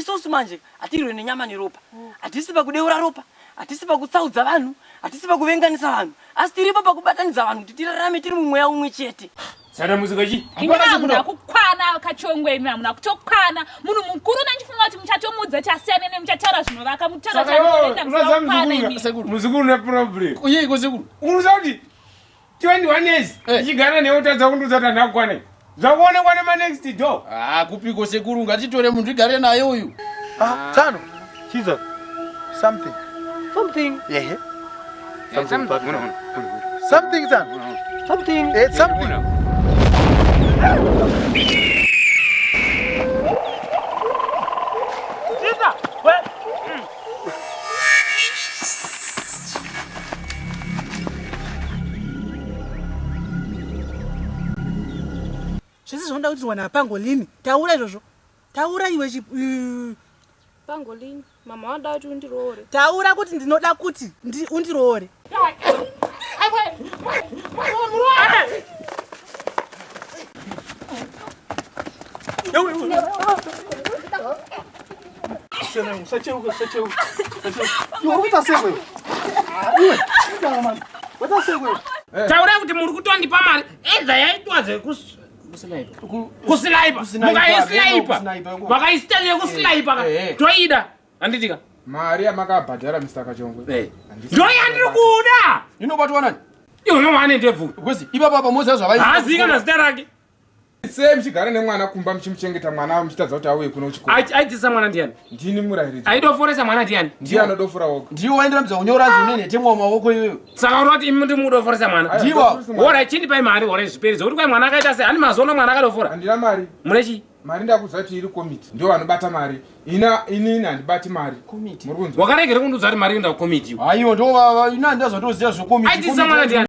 Isusu manje hatirwe nenyama neropa. Hatisi pakudeura ropa, hatisi pakutsaudza vanhu, hatisi pakuvenganisa vanhu, asi tiripo pakubatanidza vanhu kuti tirarame tiri mumweya umwe chete. Sadambudziko chii? Imi hamuna kukwana kachongwe imi hamuna kutokwana. Munhu mukuru nandifunga kuti muchatomuudza kuti asiyane nemi muchataura zvinovaka mutaura chamunoenda musina kukwana imi. Muzukuru une problem. Uyeiko sekuru? Unoziva kuti 21 years Eh. ndichigara newe utadza kundiudza kuti handina kukwana. Zvakuonekwa nema next door. Ah, kupiko sekuru ngatitore munhu tigare naye uyu. Ah, Tsano. Chiza. Something. Something. Ehe. Something. Something, Tsano. Something. Eh, something. Zvese zvaunoda kuti wana pangolini taura izvozvo taura iwe chi Pangolini, mama vanoda kuti undiroore. Taura kuti ndinoda kuti undiroore. Taura kuti muri kutondipa mari edza yaitwa zvekus kusilaipa mukaisilaipa makaisita yekusilaipa Eh, eh. toida handitika Mari yamakabhadhara Mr. Kachongwe. Eh. Ndoyandiri kuda. Inobatwa nani? Iwe unowane ndebvu. Because ipapa pamoziva zvavaita. Haazivi kana zita rake. Sei muchigara nemwana kumba muchimuchengeta mwana muchitadza kuti auye kuno kuchikoro? Aidzidzisa mwana ndiani? Ndini murairidzi. Aidoforesa mwana ndiani? Ndiye anodofura woga. Ndiwe waindirambidza kunyora hanzi une nhetemwa mumaoko iwewe. Saka unoti imi ndimi mudoforesa mwana? Ndiwo. Hora chindipai mari hora zviperi zvokuti kwai mwana akaita sei? Ani mazuva mwana akadofura? Handina mari. Mune chii? Mari ndakuudza kuti iri komiti. Ndiwo vanobata mari. Ina inini handibati mari. Komiti. Muri kunzwa? Wakaregere kundiudza kuti mari inoenda kukomiti iwe. Haiwa ndo ina ndazvatoziva zvekomiti. Aidzidzisa mwana ndiani?